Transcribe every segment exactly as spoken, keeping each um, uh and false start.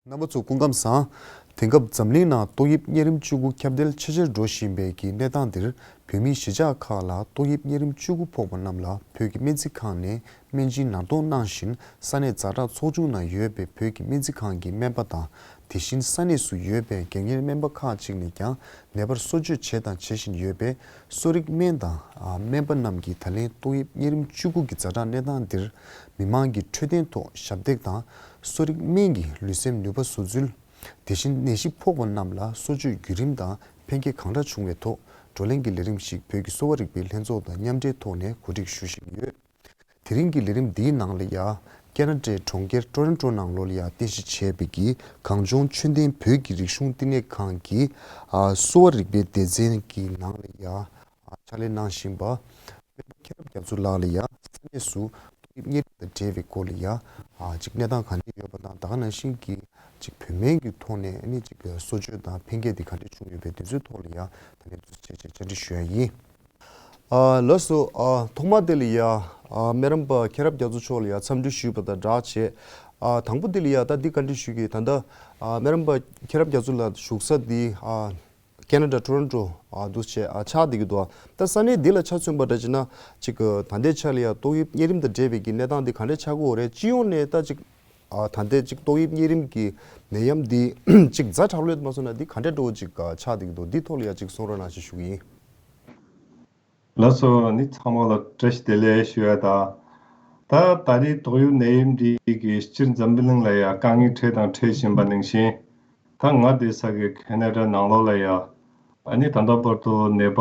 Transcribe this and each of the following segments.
རྣམ་པ་ཚོ་སྐུ་ཁམས་བཟང་། དེང་སྐབས་འཛམ་གླིང་ནང་ཏོག་དབྱིབས་གཉན་རིམས་བཅུ་དགུ་ཁྱབ་གདལ་ཆེ་ཆེར་འགྲོ་བཞིན་པའི་གི་གནས་སྟངས་འདིར། བོད་མིའི་གཞིས་ཆགས་ཁག་ལ་ཏོག་དབྱིབས་གཉན་རིམས་བཅུ་དགུ་ཕོག་པ་རྣམས་ལ་བོད་ཀྱི་སྨན་རྩིས་ཁང་ནས་སྨན་སྦྱིན་ནན་ཏན་གནང་བཞིན། ས་གནས་ཛ་དྲག་ཚོགས་ཆུང་ནང་ཡོད་པའི་བོད་ཀྱི་སྨན་རྩིས་ཁང་གི་སྨན་པ་དང་། དེ་བཞིན་ས་གནས་སུ་ཡོད་པའི་དགེ་རྒན་སྨན་པ་ཁག་ཅིག་ནས་ཀྱང་ནད་པར་གསོ་བཅོས་བྱས་དང་བྱེད་བཞིན་ཡོད་པས། གསོ་རིག་སྨན་དང་སྨན་པ་རྣམས་ཀྱིས་ད་ལན་ཏོག་དབྱིབས་གཉན་རིམས་བཅུ་དགུ་གི་ཛ་དྲག་གནས་སྟངས་འདིར། མི་མང་གི་འཕྲོད་བསྟེན་ཐོག་ཞབས་འདེགས་དང་། གསོ་རིག་སྨན་གྱིས་ལུས་སེམས་ནུས་པ་བཟོ་ཚུལ། དེ་བཞིན་ནད་གཞི་ཕོག་པ་རྣམས་ལ་གསོ་བཅོས་བརྒྱུད་རིམ་དང་ཕན་ཁེ་གང་འདྲ་བྱུང་བའི་ཐོག་བགྲོ་གླེང་གི་ལས་རིམ་ཞིག་བོད་ཀྱི་གསོ་བ་རིག་པའི་ལྷན་ཚོགས་དང་མཉམ་འབྲེལ་ཐོག་ནས་གོ་སྒྲིག་ཞུ་བཞིན་ཡོད། དེ་རིང་གི་ལས་རིམ་འདིའི་ནང་ལ་ཡ། ཁེ་ན་ཌའི་གྲོང་ཁྱེར་ཊོ་རོན་ཊོ་ནང་ལོགས་ལ་ཡ་རྟེན་གཞི་བྱས་པའི་གི་གངས་ལྗོངས་ཆོས་ལྡན་བོད་ཀྱི་རིག་གཞུང་བསྟི་གནས་ཁང་གི་ཨ་གསོ་བ་རིག་པའི་སྡེ་ཚན་གྱི་ནང་ལ་ཡ་ཨ་ཕྱག་ལས་གནང་བཞིན་པ། སྨན་པ་མཁྱེན་རབ་རྒྱ་མཚོ་ལགས་ལ་ཡ་ས་གནས་སུ་ཏོག་དབྱིབས་གཉན་རིམས་དང་འབྲེལ་བའི་སྐོར་ལ་ཡ་ཨ་ཅིག་གནས་སྟངས་གང་འདྲ་ཡོད་པ་དང་། ད་ག་ནང་བཞིན་གྱི་ཅིག་བོད་སྨན་གྱི་ཐོག་ནས་ཨ་ནི་ཅིག་གསོ་བཅོས་དང་ཕན་ཁེ་དེ་ག་འདྲ་བྱུང་ཡོད་པའི་དེ་ཚོའི་ཐོག་ལ་ཡ་ད་ནས་ཚུལ་བྱས་བྱས་བཅར་འདྲི་ཞུ་ཡ་ཡིན། ཨ་ལགས་སོ། ཨ་ཐོག་མ་དེ་ལ་ཡ་ཨ་སྨན་རམས་པ་མཁྱེན་རབ་རྒྱ་མཚོ་མཆོག་ལ་ཡ་འཚམས་འདྲི་ཞུས་པ་དང་སྦྲགས་བྱས། ཨ་དང་པོ་དེ་ལ་ཡ་ད་འདི་བཀའ་འདྲི་ཞུ་གི། ད་ལྟ་ཨ་སྨན་རམས་པ་མཁྱེན་རབ་རྒྱ་མཚོ་ལགས་བཞུགས་ས་འདི་ཨ་ཁེ་ན་ཌ་ཊོ་རོན་ཊོ་ཨ་འདུག་བྱས་ཨ་ཆགས་བསྡད་ཀྱི་འདུག་ད་ས་གནས་འདི་ལ་ཆ་མཚོན་པ་འདྲ་བྱས་ན་ཅིག་ད་ལྟའི་ཆ་ལ་ཡ་ཏོག་དབྱིབས་གཉན་རིམས་དང་འབྲེལ་བའི་གི་གནས་སྟངས་འདི་ག་འདྲ་ཆགས་ཀྱི་ཡོད་རེད། སྤྱི་ཡོངས་ནས་ད་ཅིག་ཨ་ད་ལྟའི་ཅིག་ཏོག་དབྱིབས་གཉན་རིམས་ཀྱི་ནད་ཡམས་འདི་ཅིག་ཛ་དྲག་ལོས་མ་སོང་ན་འདི་ག་འདྲ་འགྲོ་ཅིག་ཆགས་བསྡད་ཀྱི་འདུག་འདི་ཐོག་ལ་ཡ་ཅིག་གསུང་རོགས་གནང་ཞེས་ཞུ་གི་ཡིན། ལགས་སོ། ནི་ཚང་མ་ལ་བཀྲ་ཤིས་བདེ་ལེགས་ཞུ་ཡ་དང་། ད་ད་རེས་ཏོག་དབྱིབས་ནད་ཡམས་འདི་གི་སྤྱིར་འཛམ་བུ་གླིང་ལ་ཡ་དཀའ་ངལ་འཕྲད་དང་འཕྲད་བཞིན་པ་ནང་བཞིན། ད་ང་བསྡད་ས་གི་ཁེ་ན་ཌ་ནང་ལོགས་ལ་ཡ། ཨ་ནི་ད་ལྟ་བར་དུ་ནད་པ་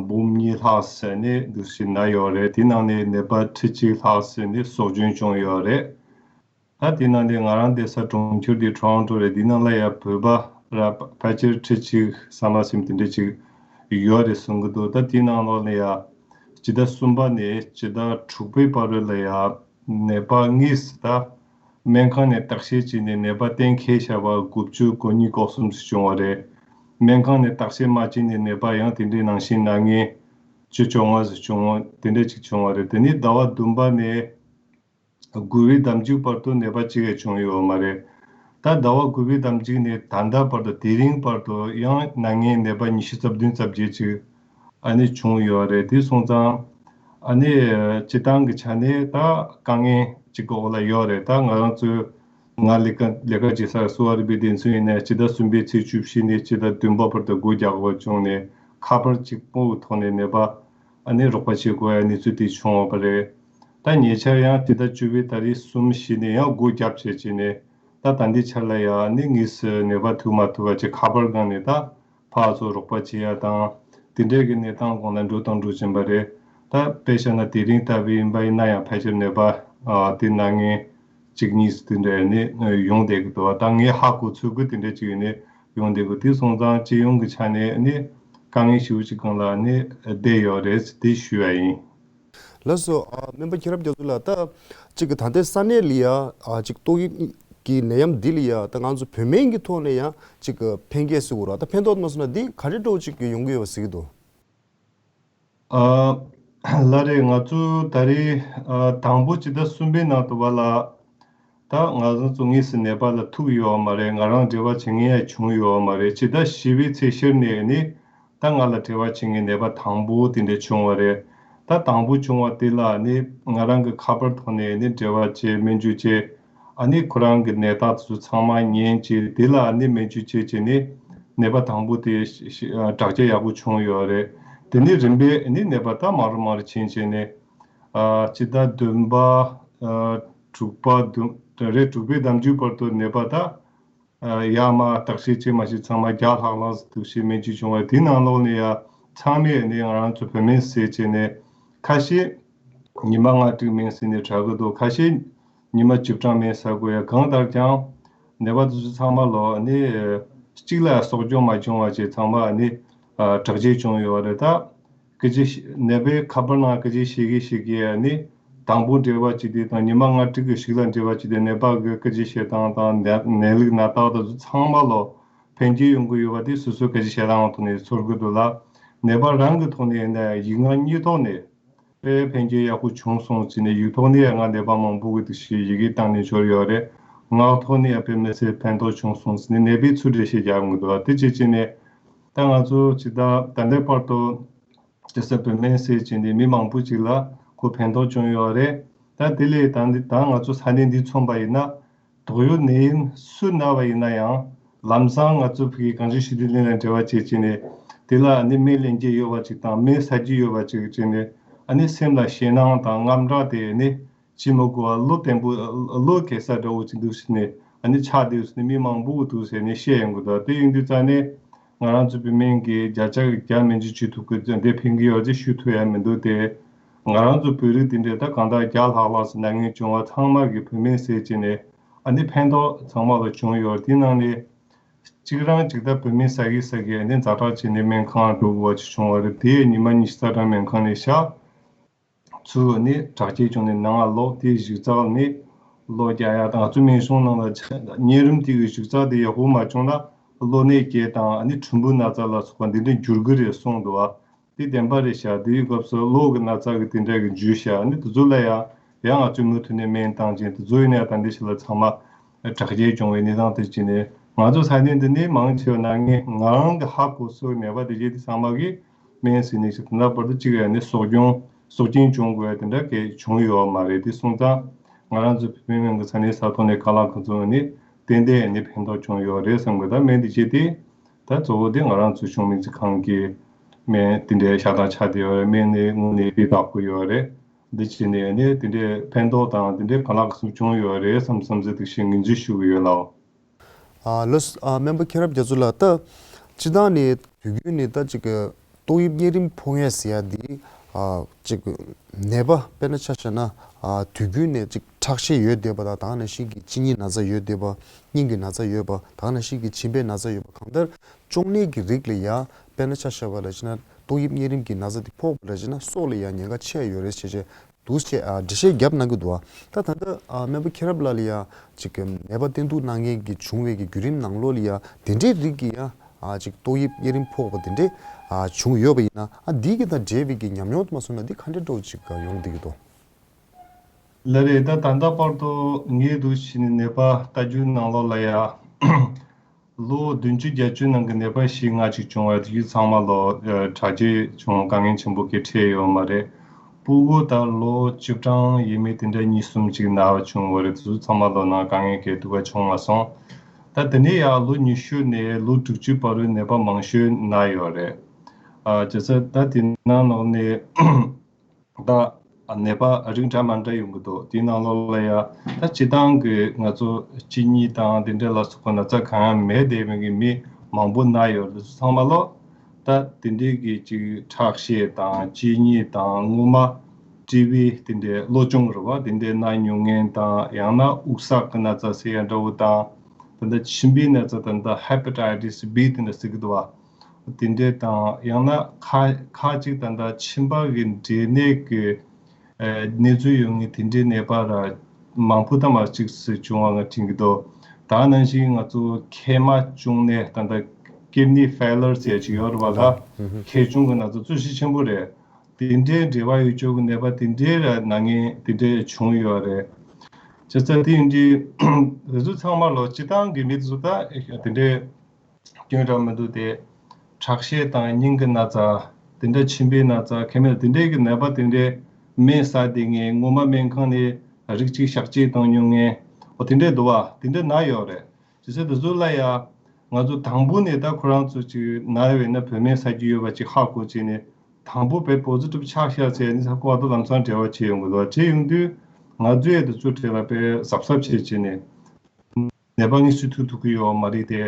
འབུམ་གཉིས་ལྷག་ཙམ་ནི་འདུག་སེ་ན་ཡོད་རེད། དེ་ནང་ནས་ནད་པ་ཁྲི་གཅིག་ལྷག་ཙམ་ནི་སྲོག་སྐྱོན་བྱུང་ཡོད་རེད། ད་དེ་ནང་ནས་ང་རང་བསྡད་ས་གྲོང་ཁྱེར་དེ་ཊོ་རོན་ཊོ་རེད། དེ་ནང་ལ་ཡ་བོད་པ་ར་ཕལ་ཆེར་ཁྲི་གཅིག་ཙམ་ཙམ་དེ་འདྲ་ཅིག་ཡོད་རེད་གསུང་གི་འདུག་ད་དེ་ནང་ལོགས་ནས་ཡ་སྤྱི་ཟླ་གསུམ་པ་ནས་སྤྱི་ཟླ་དྲུག་པའི་བར་དུ་ལ་ཡ་ནད་པ་གཉིས་ད་སྨན་ཁང་ནས་བརྟག་དཔྱད་བྱས་ནས་ནད་པ་གཏན་འཁེལ་བཞག་པ་དགུ་བཅུ་གོ་གཉིས་གོ་གསུམ་ཙམ་བྱུང་བ་རེད། སྨན་ཁང་ནས་བརྟག་དཔྱད་མ་བྱས་ནས་ནད་པ་ཡང་དེ་འདྲའི་ནང་བཞིན་ན་མཁན་བཅུ་བཅོ་ལྔ་ཙམ་བྱུང་བ་དེ་འདྲ་ཅིག་བྱུང་བ་རེད། དེ་ནས་ཟླ་བ་བདུན་པ་ནས། དགུ་པའི་ཟླ་མཇུག་བར་དུ་ནད་པ་གཅིག་ཡང་བྱུང་ཡོད་མ་རེད། ད་ཟླ་བ་དགུ་པའི་ཟླ་མཇུག་ནས་ད་ལྟ་བར་དུ་དེ་རིང་བར་དུ་ཡང་ན་མཁན་ནད་པ་ཉི་ཤུ་རྩ་བདུན་རྩ་བརྒྱད་ཅིག་ཨ་ནི་བྱུང་ཡོད་རེད། དེ་སོང་ཙང་ཨ་ནི་སྤྱི་བཏང་གི་ཆ་ནས་ད་དཀའ་ངལ་གཅིག་གི་འོག་ལ་ཡོད་རེད། ད་ང་རང་ཚོའི་ང་ལས་ཀ་ལས་ཀ་བྱེད་སར་གསོ་བ་རིག་པའི་སྡེ་ཚན་ཡིན་ནའི་སྤྱི་ཟླ་གསུམ་པའི་ཚེས་བཅུ་བཞི་ནས་སྤྱི་ཟླ་བདུན་པ་བར་དུ་སྒོ་རྒྱག་དགོས་བྱུང་ནས་ཁ་པར་གཅིག་པོའི་ཐོག་ནས་ནད་པ་ཨ་ནི་རོགས་པ་བྱེད་དགོས་ཡ་གནས་ཚུལ་དེ་བྱུང་བ་རེད། ད་ཉེ་ཆར་ཡང་དེ་ལྟར་བཅུ་པའི་ཏ་རིག་གསུམ་བཞི་ནས་ཡང་སྒོ་བརྒྱབ་བྱས་བྱས་ནས་ད་ད་ལྟའི་ཆར་ལ་ཡང་ནི་དངོས་སུ་ནད་པ་ཐུག་མ་ཐུག་བ་བྱས་ཁ་པར་སྒང་ནས་ད་ཕར་ཚུར་རོགས་པ་བྱེད་ཡ་དང་དེ་འདྲའི་གི་གནས་སྟངས་སྒང་ལ་འགྲོ་དང་འགྲོ་བཞིན་པ་རེད། ད་དཔེ་བཞག་ན་དེ་རིང་ལྟ་བུ་ཡིན་པ་ཡིན་ན་ཡང་ཕལ་ཆེར་ནད་པ་ཨ་དེ་ན་མཁན་གཅིག་གཉིས་སུ་དེ་འདྲ་ནི་ཡོང་བསྡད་ཀྱི་འདུག་ད་ངས་ཧ་གོ་ཚུལ་གྱི་དེ་འདྲ་ཅིག་ནི་ཡོང་བསྡད་ཀྱི་དེ་སོང་ཙང་སྤྱི་ཡོངས་ཀྱི་ཆ་ནས་ནི་དཀའ་ངལ་ཞེ་པོ་ཅིག་སྒང་ལ་ནི་བསྡད་ཡོད་རེད་དེ་ཞུ་ཡ་ཡིན། ལགས་སོ། ཨ་སྨན་པ་མཁྱེན་རབ་རྒྱ་མཚོ་ལགས། ད་ཅིག་གི་ད་ལྟའི་ས་གནས་ལ་ཡ་ཨ་ཅིག་ཏོག་དབྱིབས་ཀྱི་ནད་ཡམས་འདི་ལ་ཡ་ད་ང་ཚོ་བོད་སྨན་གྱི་ཐོག་ནས་ཡང་ཅིག་གི་ཕན་སྐྱེད་ཟེར་དགོས་ར། ད་ཕན་ཐོགས་མ་སོང་ན་འདི་ག་རེ་འདྲ་བོ་ཅིག་གི་ཡོང་གི་ཡོད་པ་ཟེར་གྱི་འདུག་ཨ་ལགས་རེད། ང་ཚོ་ད་རེས་ཨ་དང་པོ་སྤྱི་ཟླ་གསུམ་པའི་ནང་དུ་བ་ལ་ད་ང་རང་ཚོ་དངོས་སུ་ནད་པ་ལ་ཐུག་ཡོད་མ་རེད། ང་རང་འབྲེལ་བ་བྱེད་མཁན་ཡང་བྱུང་ཡོད་མ་རེད། སྤྱི་ཟླ་བཞི་པའི་ཚེས་བཞིར་ནས་ནི་ད་ང་ལ་འབྲེལ་བ་བྱེད་མཁན་ནད་པ་དང་པོ་དེ་འདྲ་བྱུང་བ་རེད། ད་དང་པོ་བྱུང་བ་དེ་ལ་ནི་ང་རང་གི་ཁ་པར་ཐོག་ནས་ནི་འབྲེལ་བ་བྱས་སྨན་བཅོས་བྱས། ཨ་ནི་ཁོ་རང་གི་ནད་རྟགས་དེ་ཚོ་ཚང་མ་ཉན་བྱས་དེ་ལ་ཨ་ནི་སྨན་བཅོས་བྱས་བྱས་ནས་ནད་པ་དང་པོ་དེ་ཤི་ཤི་ཨ་དྲག་སྐྱེད་ཡག་པོ་བྱུང་ཡོད་རེད། དེ་ནས་རིམ་པས་ཨ་ནི་ནད་པ་ད་མང་རུ་མང་རུ་ཕྱིན་བྱས་ནས་ཨ་སྤྱི་ཟླ་བདུན་པ་ཨ་དྲུག་པ་བདུན་རེ་དྲུག་པའི་ཟླ་མཇུག་བར་དུ་ནད་པ་ད་ཨ་ཡར་མར་བརྟག་དཔྱད་བྱས་མ་བྱས་ཚང་མ་བརྒྱ་ལྷག་ལྷག་ཙམ་འདུག་བྱས་སྨན་བཅོས་བྱུང་བ་དེ་ནང་ལོགས་ནས་ཡ་ཚང་མས་ཨ་ནི་ང་རང་ཚོ་བོད་སྨན་ཟས་བྱས་ནས་ཁ་ཤས། ཉི་མ་ལྔ་དྲུག་སྨན་ཟས་ནས་དྲག་གི་འདུག་ཁ་ཤས་ཉི་མ་བཅུ་གྲངས་སྨན་ཟ་དགོས་ཡ། གང་ལྟར་ཀྱང་ནད་པ་དེ་ཚོ་ཚང་མ་ལོ་ནི་གཅིག་ལ་སྲོག་སྐྱོན་མ་བྱུང་བ་བཅས་ཚང་མ་ནི་དྲག་སྐྱེད་བྱུང་ཡོད་རེད། ད་སྐད་ཆ་ནད་པའི་ཁ་པར་ནང་སྐད་ཆ་བཤད་གི་བཤད་གི་ནི་དང་པོ་འབྲེལ་བ་བྱས་དུས་དང་ཉི་མ་ལྔ་དྲུག་གི་ཞིག་ལ་འབྲེལ་བ་བྱས་དུས་ནད་པ་གི་སྐད་ཆ་བཤད་སྟངས་དང་ནད་ནད་ལུགས་ན་རྟགས་དེ་ཚོ་ཚང་མ་ལོ་ཕན་སྐྱེད་ཡོང་གི་ཡོད་པ་དེ་སོ་སོའི་སྐད་ཆ་བཤད་སྟངས་ཐོག་ནས་ཚོར་གི་འདུག་ལ། ནད་པ་རང་གི་ཐོག་ནས་ཡིན་ན་ཡང་ཡིག་ངག་གཉིས་ཐོག་ནས། དཔེ་ཕན་སྐྱེད་ཡག་པོ་བྱུང་སོང་ཟེར་ནས་ཡིག་ཐོག་ནས་ང་ནད་པ་མང་པོ་གི་དུ་ཞིག་ཡི་གེ་བཏང་ནས་འབྱོར་ཡོད་རེད། ངག་ཐོག་ནས་ཡང་དཔེ་མི་སྲིད་ཕན་ཐོགས་བྱུང་སོང་ཟེར་ནས་ནད་པའི་ཚུལ་འདྲ་ཞིག་རྒྱག་གི་འདུག་དེ་བྱེད་ཀྱི་ནས་ད་ང་ཚོ་ཇི་ལྟར་ད་ལྟའི་བར་དུ་ཇི་སྲིད་བོད་སྨན་ཟེར་བྱས་ནས་མི་མང་པོ་ཅིག་ལ་ཁོ་ཕན་ཐོགས་བྱུང་ཡོད་རེད། ད་དེ་ལས་ད་འདི་ད་ང་ཚོ་ས་གནས་འདི་མཚོན་པ་ཡིན་ན། དོགས་ཡོད་ནད་ཡམས་སུ་ན་བ་ཡིན་ན་ཡང་། ལམ་སང་ང་ཚོ་ཕ་གི་གངས་ཅན་ཞི་བདེ་གླིང་ལ་འབྲེལ་བ་བྱེད་ཀྱི་ནས། དེ་ལ་ནི་སྨན་ལེན་གྱི་ཡོད་པ་ཅིག་དང་སྨན་ཟ་གྱི་ཡོད་པ་ཅིག་བྱས་ནས། ཨ་ནི་སེམས་ལ་ཞེད་སྣང་དང་དངངས་སྐྲག་དེ་ནི་ཅི་མ་གོ་བ་བློ་བརྟན་པོ་བློ་གས་ས་འདྲ་བོ་ཅིག་འདུག་ཟེར་ནས། ཨ་ནི་ཆགས་བསྡད་ཟེར་ནས་མི་མང་པོ་འདུག་ཟེར་ནས་བཤད་ཡོང་གི་འདུག་དེ་ཡིན་དུས་ཙང་ནས་ང་རང་ཚོ་བོད་སྨན་གྱི་བརྒྱ་ཆ་བརྒྱ་སྨན་བཅོས་བྱེད་ཐུབ་ཀྱི་འདི་ཕན་གྱི་ཡོད་ཅེས་ཞུ་ཐུབ་ཡ་མི་འདུག་དེ་ང་རང་ཚོ་བོད་རིགས་འདི་འདྲའི་ད་གང་ལྟར་བརྒྱ་ལྷག་ལྷག་ཙམ་ན་མཁན་བྱུང་བ་ཚང་མ་གི་བོད་སྨན་ཟས་བྱས་ནས། ཨ་ནི་ཕན་ཐོགས་ཚང་མ་ལ་བྱུང་ཡོད། དེ་ནང་ནས་གཅིག་རང་གཅིག་ད་བོད་སྨན་ཟ་གི་ཟ་གི་ཨ་ནི་ཛ་དྲག་བྱས་ནས་སྨན་ཁང་འགྲོ་དགོས་པ་ཅིག་བྱུང་བ་རེད། དེ་ཉི་མ་ཉི་ཤུ་རྩ་གྲངས་སྨན་ཁང་ནས་བཞག་ཚུར་ནི་དྲག་སྐྱེད་བྱུང་ནས་ནང་ལ་ལོག་དེ་གཞི་རྩ་ནི་ལོ་བརྒྱ་ཡ་དང་ང་ཚོ་སྨན་གཞུང་ནང་ལ་གཉན་རིམས་དེ་གི་གཞི་རྩ་དེ་ཡག་པོ་མ་བྱུང་ན་གློ་ནད་སྐྱེད་དང་ཨ་ནི་གྲུམ་བུ་ན་ཚ་ལ་སོགས་པ་འདི་འདྲ་འགྱུར་གི་རེད་གསུངས་འདུག་བ། དེ་བདེན་པ་རེད་ཤག་དེའི་སྐབས་སུ་གློ་གི་ན་ཚ་གི་དེ་འདྲ་གི་འཇུས་ཤག་ཨ་ནི་དེ་ཚོ་ལ་ཡང་ཡང་ང་ཚོས་མུ་མཐུད་ནས་སྨན་བཏང་ཅིང་དེ་ཚོ་ཡིན་ན་ཡང་ད་འདི་ཞིག་ལ་ཚང་མ་དྲག་སྐྱེད་བྱུང་བའི་གནས་སྟངས་དེ་བྱས་ནས་ང་ཚོ་ས་གནས་འདི་ནི་མང་ཆེ་བ་ན་མཁན་ང་རང་གི་ཧ་གོ་སོ་ནད་པ་དེ་བཞིན་དེ་ཚང་མ་གི་སྨན་ཟེར་ནས་ཞིག་དེ་འདྲ་བར་དུ་གཅིག་ཡང་ནི་སྲོག་སྐྱོན་སྲོག་རྐྱེན་བྱུང་དགོས་དེ་འདྲ་གས་བྱུང་ཡོད་མ་རེད། དེ་སོང་ཙང་ང་རང་ཚོ་བོད་མི་མང་གི་ས་གནས་ས་ཐོག་ནས་ཁ་ལག་ཁ་ཚོན་ནི་ཏན་ཏན་ནི་ཕན་ཐོགས་བྱུང་ཡོད་རེད་བསམ་གི། ད་སྨན་དེ་བྱས་ཏེ་ད་གཙོ་བོ་དེ་ང་རང་ཚོ་གཞུང་སྨན་རྩིས་ཁང་གི་སྨན་དེ་འདྲའི་ཤ་སྟག་ཆགས་བསྡད་ཡོད་རེད། སྨན་ནི་དངོས་གནས་སྤུས་དག་པོ་ཡོད་རེད། འདི་བྱས་ནས་ནི་དེ་འདྲའི་ཕན་ཐོགས་དང་དེ་འདྲའི་ཁ་ལག་ཁ་ཚོན་བྱུང་ཡོད་རེད་བསམ་བསམ་ཚུལ་དེ་ཞིག་ངོས་འཛིན་ཞུ་གི་ཡོད་ལགས། ཨ་ལགས་སོ། ཨ་སྨན་པ་མཁྱེན་རབ་རྒྱ་མཚོ་ལགས། ད་སྤྱིར་བཏང་ནས་དུས་རྒྱུན་ནས་ད་ཅིག་གི་ཏོག་དབྱིབས་གཉན་རིམས་ཕོག་ཡས་ཟེར་ཡ་འདི་ཨ་ཅིག་ནད་པ་དཔེར་ན་ཆ་བཞག་ན་ཨ་དུས་རྒྱུན་ནས་ཅིག་ཁྲག་ཤེད་ཡོད་བསྡད་པ་དང་དེ་ནང་བཞིན་གྱི་གཅིན་སྙི་ན་ཚ་ཡོད་བསྡད་པ། སྙིང་གི་ན་ཚ་ཡོད་པ། དེ་ནང་བཞིན་གྱི་མཆིན་པའི་ན་ཚ་ཡོད་པ། གང་ལྟར་གཅོང་ནད་ཀྱི་རིགས་ལ་ཡ་དཔེར་ན་ཆ་བཞག་པ་ལ་བྱས་ན་ཏོག་དབྱིབས་གཉན་རིམས་ཀྱི་ན་ཚ་འདི་ཕོག་པ་ལ་བྱས་ན་སྲོག་ལ་ཡ་ཉེན་ཁ་ཆེ་ཡོད་རེད་ཅེས་བྱས་འདུག་ཅེས་ཨ་འགྲེལ་བཤད་བརྒྱབ་གནང་གི་འདུག་ཨ། ད་ད་ལྟ་ཨ་སྨན་པ་མཁྱེན་རབ་ལགས་ལ་ཡ་ཅིག་གི་ནད་པ་བསྟེན་གཏུག་གནང་མཁན་གྱི་བྱུང་བའི་གི་བརྒྱུད་རིམ་ནང་ལོགས་ལ་ཡ་དེ་འདྲའི་རིགས་ཀྱི་ཡ་ཨ་ཅིག་ཏོག་དབྱིབས་གཉན་རིམས་ཕོག་པ་དེ་འདྲའི་ཨ་བྱུང་ཡོད་པ་ཡིན་ན་ཨ་འདི་གི་དང་འབྲེལ་བའི་གི་ཉམས་མྱོང་དུ་མ་སོང་ན་འདི་ག་འདྲའི་འགྲོ་ཅིག་ཡོང་བསྡད་ཀྱི་འདུག་ལགས་རེད། ད་ད་ལྟ་བར་དུ་ངས་འདུག་བྱས་ནས་ནད་པ་ལྟ་རྒྱུའི་ནང་ལོགས་ལ་ཡ། ལོ་བདུན་ཅུ་བརྒྱད་ཅུ་ནང་གི་ནད་པ་བཞི་ལྔ་ཅིག་བྱུང་བ་དེ་ཚང་མ་ལོ་ཨ་དྲག་སྐྱེད་བྱུང་དཀའ་ངལ་ཆེན་པོ་གི་འཕྲད་ཡོད་མ་རེད། སྤུ་གུ་དང་ལོ་བཅུ་གྲངས་ཡས་མས་དེ་འདྲ་གཉིས་གསུམ་ཅིག་ན་བ་བྱུང་བ་རེད། དེ་ཚོ་ཚང་མ་ལོ་ནང་དཀའ་ངལ་གས་སྡུག་པ་བྱུང་མ་སོང་། ད་དེ་ནས་ཡང་ལོ་ཉི་ཤུ་ནས་ལོ་དྲུག་ཅུ་བར་དུ་ནད་པ་མང་ཤོས་ན་ཡོད་རེད། ཨ་བྱས་ཙང་ད་དེ་ནང་ནང་ནས། ད་ནད་པ་རིགས་འདྲ་མི་འདྲ་ཡོང་གི་འདུག་དེའི་ནང་ལོགས་ལ་ཡ་ད་སྤྱིར་བཏང་གི་ང་ཚོ་གཅིན་སྙི་དང་དེ་འདྲ་ལ་སོགས་པ་ན་ཚ་གང་ཡང་མེད་བསྡད་མཁན་གྱི་མི་མང་པོ་ན་ཡོད་རེད། ཚང་མ་ལོ་ད་དེ་འདྲའི་གི་ཅིག་ཁྲག་ཤེད་དང་གཅིན་སྙི་དང་རྔུལ་མ་ཊི་བི་དེ་འདྲའི་གློ་གཅོང་རེད་བ། དེ་འདྲའི་ན་མྱོང་མཁན་དང་ཡང་ན་དབུགས་བསགས་ཀྱི་ན་ཚ་ཟེར་ཡ་འདྲ་བོ་དང་། ད་ལྟ་མཆིན་པའི་ན་ཚ་ད་ལྟ་ཧེ་པ་ཊའི་ཊི་སི་བི་དེ་འདྲ་ཟེར་གི་འདུག་བ། དེ་འདྲས་དང་ཡང་ན་ཁ་ཁ་ཅིག་ད་ལྟ་མཆིན་པ་གི་འབྲས་ནད་ཀྱི་ཨ་གནས་ཚུལ་ཡོད་མཁན་དེ་འདྲའི་ནད་པ་ར་མང་པོ་ད་མ་གཅིག་སུ་བྱུང་བ་ང་དྲན་གྱི་འདུག་ད་ནང་བཞིན་ང་ཚོ་མཁལ་མ་གཅུང་ནད་ད་ལྟ་ཀིཌ་ནི་ཕེ་ལར་ཟེར་ཡ་ཅིག་ཡོད་རེད་བ། ད་མཁལ་གཅུང་གི་ན་ཚ་གཙོ་ཆེ་ཆེན་པོ་རེད། དེ་འདྲའི་འབྲེལ་བ་ཡོད་ཆོག་གི་ནད་པ་དེ་འདྲའི་ར་ན་མཁན་དེ་འདྲའི་བྱུང་ཡོད་རེད། བྱས་ཙང་དེ་ཡིན་དུས་དེ་ཚོ་ཚང་མ་ལོ་སྤྱིར་བཏང་གི་མི་དེ་ཚོ་ད་དེ་འདྲའི་སྐྱོན་རང་མི་འདུག་སྟེ། ཁྲག་ཤེད་དང་སྙིང་གི་ན་ཚ། དེ་འདྲ་མཆིན་པའི་ན་ཚ་མཁལ་མའི་དེ་འདྲའི་གི་ནད་པ་དེ་འདྲའི་སྨན་ཟ་བསྡད་མཁན་སྔོན་མ་སྨན་ཁང་ནས་རིགས་གཅིག་གཤག་བཅོས་བཏང་མྱོང་མཁན་འོ་དེ་འདྲའི་འདུག་བ། དེ་འདྲའི་ན་ཡོད་རེད། བྱས་ཙང་དེ་ཚོ་ལ་ཡ་ང་ཚོ་དང་པོ་ནས་ད་ཁོ་རང་ཚོ་ཅིག་ན་ཡོད་ན་བོད་སྨན་ཟ་རྒྱུ་ཡོད་པ་ཅིག་ཧ་གོ་བྱས་ནས་དང་པོ་བས་པོ་ཛི་ཊིབ་ཆགས་ཤག་ཟེར་ནས་ཧ་གོ་བ་དང་ལམ་སང་འབྲེལ་བ་བྱས་ཡོང་གི་འདུག་བ། བྱས་ཡོང་དུས་ང་ཚོས་དེ་ཚོ་གྲས་ལ་དཔེ་གཟབ་གཟབ་བྱས་བྱས་ནས། ནད་པ་དངོས་སུ་ཐུག་ཐུབ་ཀྱི་ཡོད་མ་རེད་དེ།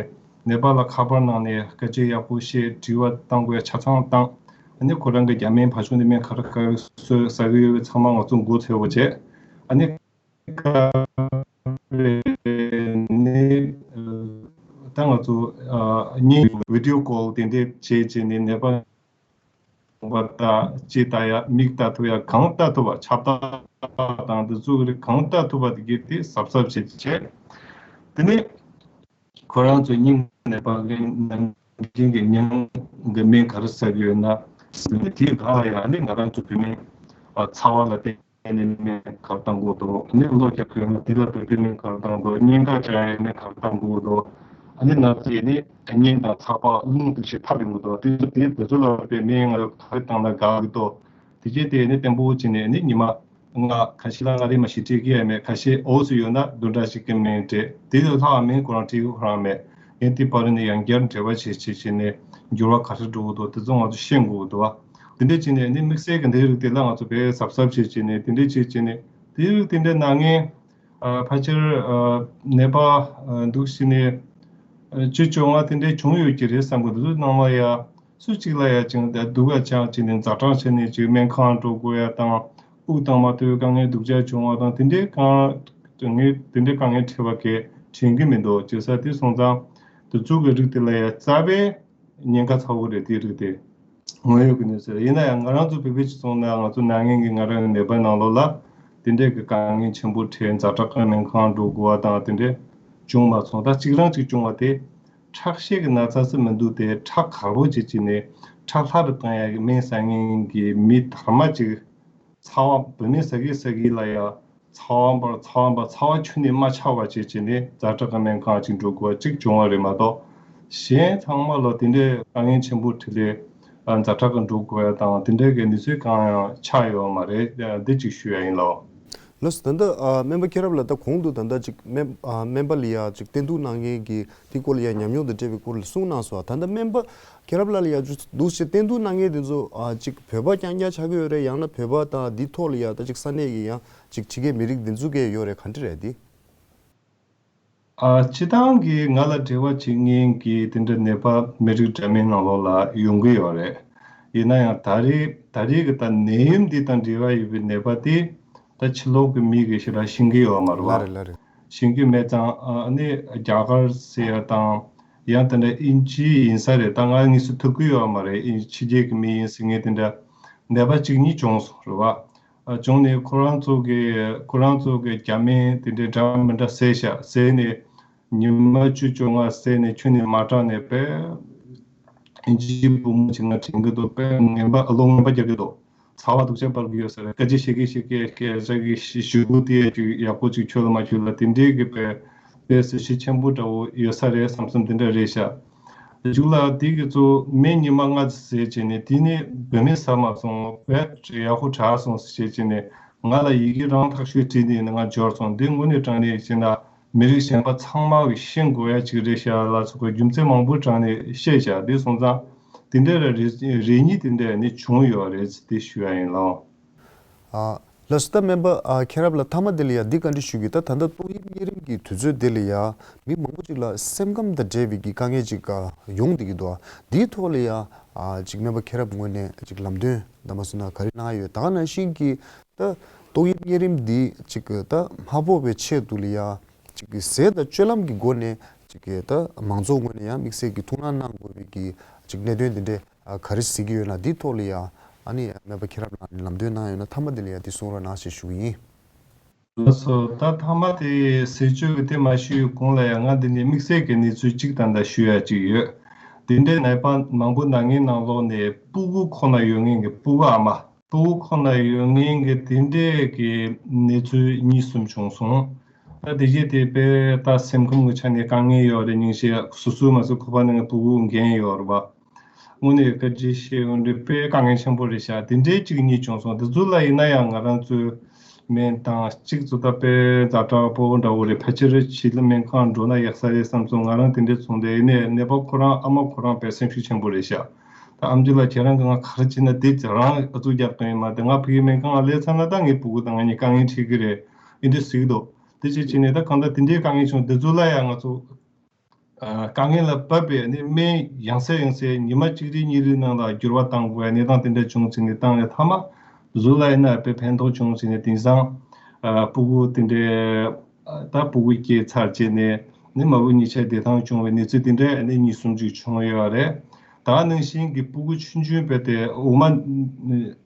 ནད་པ་ལ་ཁ་པར་ནང་ནས་སྐད་ཆ་ཡག་པོ་བཤད། དྲི་བ་བཏང་དགོས་ཆ་ཚང་བཏང་། ཨ་ནི་ཁོ་རང་གི་རྒྱ་སྨན་བ་ཕྱུགས་ནད་སྨན་ག་རེ་ག་རེ་ཟ་གི་ཡོད་པའི་ཚང་མ་ང་ཚོ་མགོ་ཚོས་པ་བྱས། ཨ་ནི་ག་རེ་ནི་ད་ང་ཚོ་ཨ་གཉིས་བི་ཌི་ཡོ་ཀོལ་དེ་འདྲས་བྱས་བྱས་ནས་ནད་པ་པ་ལྟ་ཅི་ལྟ་ཡ་མིག་ལྟ་ཐུབ་ཡ་གང་ལྟ་ཐུབ་པ་ཁྱབ་བརྡལ་དང་དེ་ཚོ་གི་རིགས་གང་ལྟ་ཐུབ་པ་དེ་གི་དེ་གཟབ་གཟབ་བྱེད་ཀྱི་བྱས། དེ་ནས་ཁོ་རང་ཚོ་སྙིང་ནད་པ་གི་ནང་བཞིན་གྱི་སྙིང་གི་སྨན་ག་རེ་ཟ་གི་ཡོད་ན་དེའི་སྒང་ལ་ཡང་ནི་ང་རང་ཚོ་བོད་སྨན་ཚ་བ་ལ་བརྟེན་ ཨ་ནི་སྨན་ག་རེ་བཏང་དགོས་འདུག་ཨ་ནི་གློ་རྒྱག་དགོས་ན་དེ་ལ་དོ་དེ་སྨན་ག་རེ་བཏང་དགོས། གཉན་ཁ་བྱ་ཡ་སྨན་ག་རེ་བཏང་དགོས་འདུག་ཨ་ནི་ན་ཚ་ཡིན་ནི་གཉན་དང་ཚ་པ་རླུང་དེ་ཞིག་ཐག་རིང་པོ་འདུག་དེ་ཚོ་དེ་དེ་ཚོ་ལ་བརྟེན་ནས་ང་ཚོ་ག་རེ་བཏང་ན་དགའ་གི་འདུག་དེ་རྗེས་དེ་ནི་བརྟན་པོ་བྱས་ནས་ནི་ཉི་མ་ལྔ་ཁ་ཤས་ལ་ལྔ་རེ་མ་ཞིག་སྤྲད་ཀྱི་ཡོད་མེད། ཁ་ཤས་འོ་སུ་ཡོད་ན་བདུན་ཕྲག་གཅིག་གི་སྨན་སྤྲད། དེ་ལས་ལྷག་སྨན་ཁོ་རང་སྤྲད་ཁོ་རང་མེད། ངས་དེ་བར་ནས་ཡང་བསྐྱར་འབྲེལ་བ་བྱེད་བྱེད་བྱས་ནས་འགྱུར་བ་ག་རེ་འགྲོ་གི་འདུག་དེ་ཚོ་ང་ཚོ་ཤེས་དགོས་ཀྱི་འདུག་བ། དེ་འདྲས་བྱས་ནས་ནི་དམིགས་བསལ་གྱི་འདི་རིགས་དེ་ལ་ང་ཚོ་དཔེ་གཟབ་གཟབ་བྱེད་བྱས་ནས་དེ་འདྲས་བྱེད་བྱས་ནས་དེ་རིགས་དེ་འདྲས་ན་ངས་ཨ་ཕལ་ཆེར་ཨ་ནད་པ་ཨ་འདུག་བྱས་ནས་ཨ་བཅུ་བཅོ་ལྔ་དེ་འདྲས་བྱུང་ཡོད་ཀྱི་རེད་བསམ་གི་འདུག་ནང་ལ་ཡ་སུ་གཅིག་ལ་ཡ་ཅིག་སྡུག་ག་ཆགས་བྱས་ནས་ཛ་དྲག་བྱས་ནས་ཅིག་སྨན་ཁང་འགྲོ་དགོས་ཡ་དང་། དབུགས་གཏོང་མ་ཐུབ་པའི་དཀའ་ངལ་སྡུག་ཅག་བྱུང་བ་དང་དེ་འདྲའི་དཀའ་ངལ་དེ་འདྲའི་དཀའ་ངལ་འཕྲད་པ་གས་དྲན་གྱི་མི་འདུག་བྱས་ཙང་དེ་སོང་ཙང་དེ་ཚོ་གི་རིགས་དེ་ལ་ཡང་རྩ་བའི་ཉེན་ཁ་ཚ་བོ་རེད། དེའི་རིགས་དེ་དངོས་ཡོད་ཀྱི་གནས་ཚུལ་རེད། ཡིན་ན་ཡང་ང་རང་ཚོ་བོད་པའི་སྤྱི་ཚོགས་ནང་ང་ཚོ་ན་མཁན་གྱི་ང་རང་གི་ནད་པ་ནང་ལོགས་ལ་དེ་འདྲའི་གི་དཀའ་ངལ་ཆེན་པོ་འཕྲད་ཛ་དྲག་གི་སྨན་ཁང་འགྲོ་དགོས་པ་དང་དེ་འདྲའི་བྱུང་མ་སོང་། ད་གཅིག་རང་གཅིག་བྱུང་བ་དེ་ཁྲག་ཤེད་ཀྱི་ན་ཚ་སུ་མི་འདུག་དེ་ཁྲག་གར་པོ་བྱེད་ཀྱི་ནས་ཁྲག་ལྷ་རུ་གཏོང་ཡ་གི་སྨན་ཟ་མཁན་གྱི་མི་དར་མ་གཅིག་ཚ་བ་བུད་མེད་ཟ་གི་ཟ་གི་ལ་ཡ་ཚ་བ་འབར་ཚ་བ་འབར་ཚ་བ་ཁྱོན་ནས་མ་ཆག་པ་བྱེད་བྱེད་ནས་ཛ་དྲག་གི་སྨན་ཁང་ཅིག་འགྲོ་དགོས་པ་གཅིག་བྱུང་བ་རེད་མ་གཏོགས་གཞན་ཚང་མ་ལ་དེ་འདྲའི་དཀའ་ངལ་ཆེན་པོ་འཕྲད་ལས་ཛ་དྲག་གི་འགྲོ་དགོས་ཡ་དང་དེ་འདྲའི་གི་གནས་ཚུལ་གང་ཡང་ཆགས་ཡོད་མ་རེད། འདི་གཅིག་ཞུ་ཡ་ཡིན་ལགས། ལགས་སོ། ད་ལྟ་ཨ་སྨན་པ་མཁྱེན་རབ་ལགས་ད་གོང་དུ་ད་ལྟ་ཅིག་སྨན་ཨ་སྨན་པ་ལ་ཡ་ཅིག་བསྟེན་གཏུག་གནང་མཁན་གྱི་དེ་སྐོར་ལ་ཡ་ཉམས་མྱོང་དང་འབྲེལ་བའི་སྐོར་ལ་གསུངས་གནང་སོང་། ད་ལྟ་སྨན་པ་མཁྱེན་རབ་ལགས་ལ་ཡ་ཅིག་འདུག་སེ་བསྟེན་གཏུག་གནང་མཁན་དེ་ཚོ་ཨ་ཅིག་བོད་པ་རྐྱང་རྐྱང་ཆགས་ཀྱི་ཡོད་རེད། ཡང་ན་བོད་པ་དང་འདི་ཐོག་ལ་ཡ་ད་ཅིག་ས་གནས་ཀྱི་ཡང་ཅིག་ཕྱི་རྒྱལ་མི་རིགས་འདི་ཚོ་གས་ཡོད་རེད། ག་འདྲ་རེད་འདི། ཨ་སྤྱི་བཏང་གི་ང་ལ་འབྲེལ་བ་བྱེད་མཁན་གྱི་དེ་འདྲ་ནད་པ་མི་རིགས་འདྲ་མིན་ནང་ལོགས་ལ་ཡོང་གི་ཡོད་རེད། ཡིན་ན་ཡང་ད་རེས་ད་རེས་ཀྱི་ད་ནད་ཡམས་འདི་དང་འབྲེལ་བ་ཡོད་པའི་ནད་པ་དེ་ད་ཕྱི་ལོགས་ཀྱི་མི་གིས་ཞེ་དྲག་ཤེས་ཀྱི་ཡོད་མ་རེད་བ། ལགས་རེད་ལགས་རེད། ཤེས་ཀྱི་མེད་ཙང་ཨ་ནི་རྒྱ་གར་ཟེར་ཡ་དང་ཡང་དེ་འདྲ་དབྱིན་ཇི་ཡིན་ས་རེད། ད་ང་དངོས་སུ་ཐུག་གི་ཡོད་མ་རེད། དབྱིན་ཕྱི་རྒྱལ་གྱི་མི་ཡིན་ཟེར་མཁན་དེ་འདྲ་ནད་པ་གཅིག་གཉིས་བྱུང་སོང་རེད་བ། ཨ་བྱུང་ནས་ཁོ་རང་ཚོ་གི་ཁོ་རང་ཚོ་གི་རྒྱ་སྨན་དེ་འདྲའི་འདྲ་མི་འདྲ་བཟས་ཤག་བཟས་ནས་ཉི་མ་བཅུ་བཅོ་ལྔ་བཟས་ནས་ཁྱོན་ནས་མ་དྲག་ནས་དཔེ་ཨིན་ཇིའི་བུ་མོ་ཅིག་ང་དྲན་གི་འདུག་དཔེ་ངན་པ་ཨ་ལོ་ངན་པ་རྒྱག་གི་འདུག་ཚ་བ་སྡུག་ཅག་འབར་གི་ཡོད་ས་རེད། སྐད་ཆ་བཤད་གི་བཤད་གི་སྐད་ཆ་གི་ཞུ་གུ་དེ་ཅིག་ཡག་པོ་ཅིག་ཁྱོད་ལ་མ་ཁྱོད་ལ་དེ་འདྲའི་གི་དཔེ་དཔེ་གཟི་བརྗིད་ཆེན་པོ་འདྲ་བོ་ཡོད་ས་རེད་བསམ་བསམ་དེ་འདྲ་རེད་ཤག་མཇུག་ལ་དེ་གི་ཚོ་སྨན་ཉི་མ་ལྔ་ཙམ་བཟས་བྱས་ནས་དེ་ནས་བུད་མེད་ཟ་མ་སོང་བས་ཡག་པོ་དྲག་སོང་ཟེར་བྱས་ནས་ང་ལ་ཡི་གེ་རང་ཐག་ཆོད་བྲིས་ནས་ང་འབྱོར་སོང་། འདི་དངོས་གནས་དྲང་གནས་བྱས་ན་མི་རིགས་གཞན་པ་ཚང་མ་གིས་ཤེས་དགོས་ཡ་ཅིག་རེད་ཤག་ལ་སོགས་པའི་རྒྱུ་མཚན་མང་པོ་དྲངས་ནས་བཤད་བཞག་དེ་སོང་ཙང་དེ་འདྲ་རེ་རེ་གཉིས་དེ་འདྲ་ནི་བྱུང་ཡོད་རེད་དེ་ཞུ་ཡ་ཡིན་ལགས། ཨ། ལགས་སོ། ད་སྨན་པ་ཨ་མཁྱེན་རབ་ལགས་མཐའ་མ་དེ་ལ་ཡ་འདི་བཀའ་འདྲི་ཞུ་གི། ད་ད་ལྟ་ཏོག་དབྱིབས་གཉན་རིམས་ཀྱི་དུས་ཚོད་དེ་ལ་ཡ་མི་མང་པོ་ཅིག་ལ་སེམས་ཁམས་དང་འབྲེལ་བའི་གི་དཀའ་ངལ་ཅིག་ཨ་ཡོང་བསྡད་ཀྱི་འདུག་འདིའི་ཐོག་ལ་ཡ་ཨ་ཅིག་སྨན་པ་མཁྱེན་རབ་ངོས་ནས་ཅིག་ལམ་སྟོན་ད་མ་སུ་ན་ག་རེ་གནང་ཡོད། ད་ག་ནང་བཞིན་གྱི་ད་ཏོག་དབྱིབས་གཉན་རིམས་འདི་ཅིག་ད་མ་ཕོག་པའི་ཆེད་དུ་ལ་ཡ་ཅིག་གི་ཟས་དང་སྤྱོད་ལམ་གྱི་སྒོ་ནས་ཅིག་གི་ད་མང་ཚོགས་ངོས་ནས་ཡང་དམིགས་བསལ་གྱི་ཐུགས་སྣང་གནང་དགོས་པའི་གི་ཅིག་གནད་དོན་འདི་འདྲས་ཨ་ག་རེ་གཟིགས་ཀྱི་ཡོད་ན་འདིའི་ཐོག་ལ་ཡ་ཨ་ནི་སྨན་པ་མཁྱེན་རབ་ལགས་ནས་ལམ་སྟོན་གནང་ཡོད་ན་མཐའ་མ་འདི་ལ་ཡ་འདི་གསུང་རོགས་གནང་ཞེས་ཞུ་གི་ཡིན། ལགས་སོ། ད་མཐའ་མ་དེ་ཟས་སྤྱོད་ཀྱི་དེ་མ་ཞུས་གོང་ལ་ཡ་ང་འདི་ནས་དམིགས་བསལ་གྱི་གནས་ཚུལ་གཅིག་ད་ལྟ་ཞུ་ཡ་གཅིག་ཡོད། དེ་འདྲའི་ནད་པ་མང་པོ་ན་མཁན་ནང་ལོགས་ནས་སྤུ་གུ་ཁོ་ན་ཡོད་མཁན་གྱི་སྤུ་གུ་ཨ་མ། སྤུ་གུ་ཁོ་ན་ཡོད་མཁན་གྱི་དེ་འདྲས་ཀྱི་གནས་ཚུལ་གཉིས་གསུམ་བྱུང་སོང་། ད་དེ་རྗེས་དེ་དཔེ་ད་སེམས་ཁམས་ཀྱི་ཆ་ནས་དཀའ་ངལ་ཡོད་རེད། སྙིང་རྗེ་སོ་སོའི་མ་ཟད་ཁོ་པ་ནང་གི་སྤུ་གུ་འགན་ཡོད་རེད་པ། དངོས་གནས་བཀའ་དྲིན་ཆེ། འོན་ཏེ་དཔེ་དཀའ་ངལ་ཆེན་པོ་རེད་ཤག་དེ་འདྲས་གཅིག་གཉིས་བྱུང་སོང་། དེ་ཚོ་ལ་ཡིན་ན་ཡང་ང་རང་ཚོའི་སྨན་དང་གཅིག་ཚོ་ད་དཔེ་ཛ་དྲག་པོ་འདྲ་བོ་རེད། ཕལ་ཆེར་ཕྱི་ལ་སྨན་ཁང་འགྲོ་ན་ཡག་ས་རེད་བསམ་སོང་། ང་རང་དེ་འདྲས་སོང་། དེ་ཡིན་ནའི་ནད་པ་ཁོ་རང་ཨ་མ་ཁོ་རང་དཔེ་སེམས་ཤུགས་ཆེན་པོ་རེད་ཤག་ད་ཨམ་ཆི་ལགས་ཁྱེད་རང་གིས་ང་ག་རེ་བྱེད་ན་དེ་རང་ཨ་ཚུགས་རྒྱག་གི་ཡིན་མ་གཏོགས་ང་ཕ་གིའི་སྨན་ཁང་ལ་སླེབས་ཚར་ན་ད་ངའི་སྤུ་གུ་དང་ང་གཉིས་དཀའ་ངལ་འཕྲད་ཀྱི་རེད། ཨེ་འདྲ་ཟེར་གྱི་འདུག་དེ་བྱས་བྱས་ནས་ད་གང་ལྟར་དེ་འདྲའི་དཀའ་ངལ་བྱུང་། དེ་ཚོ་ལ་ཡང་ང་ཚོ་ཨ་དཀའ་ངལ་ལ་བབས་པའི་ནི་སྨན་ཡང་སེ་ཡང་སེ་ཉི་མ་གཅིག་རེ་གཉིས་རེའི་ནང་ལ་འགྱུར་བ་གཏང་དགོས་པའི་གནས་སྟངས་དེ་འདྲ་བྱུང་ཚེ་ནི་བཏང་ནས་མཐའ་མ་དེ་ཚོ་ལ་ཡིན་ན་དཔེ་ཕན་ཐོགས་བྱུང་ཚེ་ནི་དེང་སང་ཨ་སྤུ་གུ་དེ་འདྲའི་ད་སྤུ་གུ་སྐྱེས་ཚར་རྗེས་ནས་ནི་མ་བུ་གཉིས་ཆ་བདེ་ཐང་བྱུང་བའི་གནས་ཚུལ་དེ་འདྲ་ནི་གཉིས་གསུམ་ཅིག་བྱུང་ཡོད་རེད། ད་ནང་བཞིན་གྱི་སྤུ་གུ་ཆུང་ཆུང་བས་དེ་འོ་མ་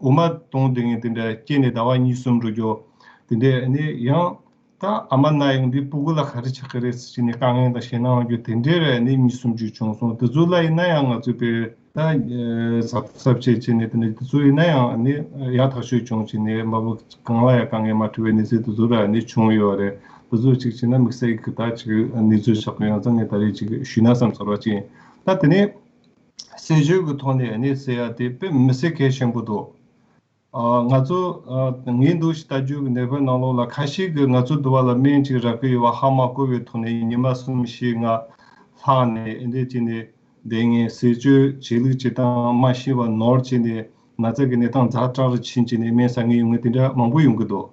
འོ་མ་བཏུང་དེ་ངས་དེ་འདྲ་སྐྱེས་ནས་ཟླ་བ་གཉིས་གསུམ་འགྲོ་རྒྱུ་དེ་འདྲ་ནི་ཡང་ད་ཨ་མ་ན་ཡང་འདི་སྤུ་གུ་ལ་ག་རེ་ཆགས་ཀྱི་རེད་ཟེར་ནས་དཀའ་ངལ་དང་ཞེད་སྣང་ཡོང་རྒྱུ་དེ་འདྲ་རེད། ནི་གཉིས་གསུམ་ཅིག་བྱུང་སོང་། དེ་ཚོ་ལ་ཡིན་ན་ཡང་ང་ཚོས་དཔེ་ ད་གཟབ་གཟབ་བྱས་བྱས་ནས་དེ་ནས་དེ་ཚོ་ཡིན་ན་ཡང་ནི་ཡག་ཐག་ཆོད་བྱུང་བྱས་ནས་མ་བུ་གང་ལ་ཡང་དཀའ་ངལ་མ་འཕྲད་པའི་གནས་ཚུལ་དེ་ཚོ་ར་ནི་བྱུང་ཡོད་རེད། དེ་ཚོ་གཅིག་བྱས་ན་དམིགས་བསལ་གྱི་ད་ཅིག་གནས་ཚུལ་ཆགས་ཀྱི་ཡོང་ཙང་ངས་ད་རེས་ཅིག་ཞུས་ན་བསམ་ཚོར་བ་ཅིག་ཡིན། ད་དེ་ནས་ཟས་སྤྱོད་ཀྱི་ཐོག་ནས་ནི་ཟེར་ཡ་དེ་དཔེ་མི་སྲིད་གལ་ཆེན་པོ་འདུག་ཨ། ང་ཚོ་ཨ། ངའི་འདུག་ཞིག་ལྟ་རྒྱུ་གི་ནད་པའི་ནང་ལོགས་ལ་ཁ་ཤས་ཀྱིས་ང་ཚོ་འདི་བ་ལ་སྨན་ཅིག་རག་གི་ཡོད་པ་ཧ་མ་གོ་བའི་ཐོག་ནས་ཉི་མ་གསུམ་བཞི་ལྔ་ལྷག་ནས་འདི་བྱས་ནས་བསྡད་མཁན། ཟས་སྤྱོད་བྱེད་ལུགས་བྱེད་སྟངས་མ་ཤེས་པ་ནོར་བྱས་ནས་ན་ཚ་གི་གནས་སྟངས་ཛ་དྲག་རུ་ཕྱིན་བྱས་ནས་སྨན་ཟ་མཁན་ཡོང་མཁན་དེ་འདྲ་མང་པོ་ཡོང་གི་འདུག་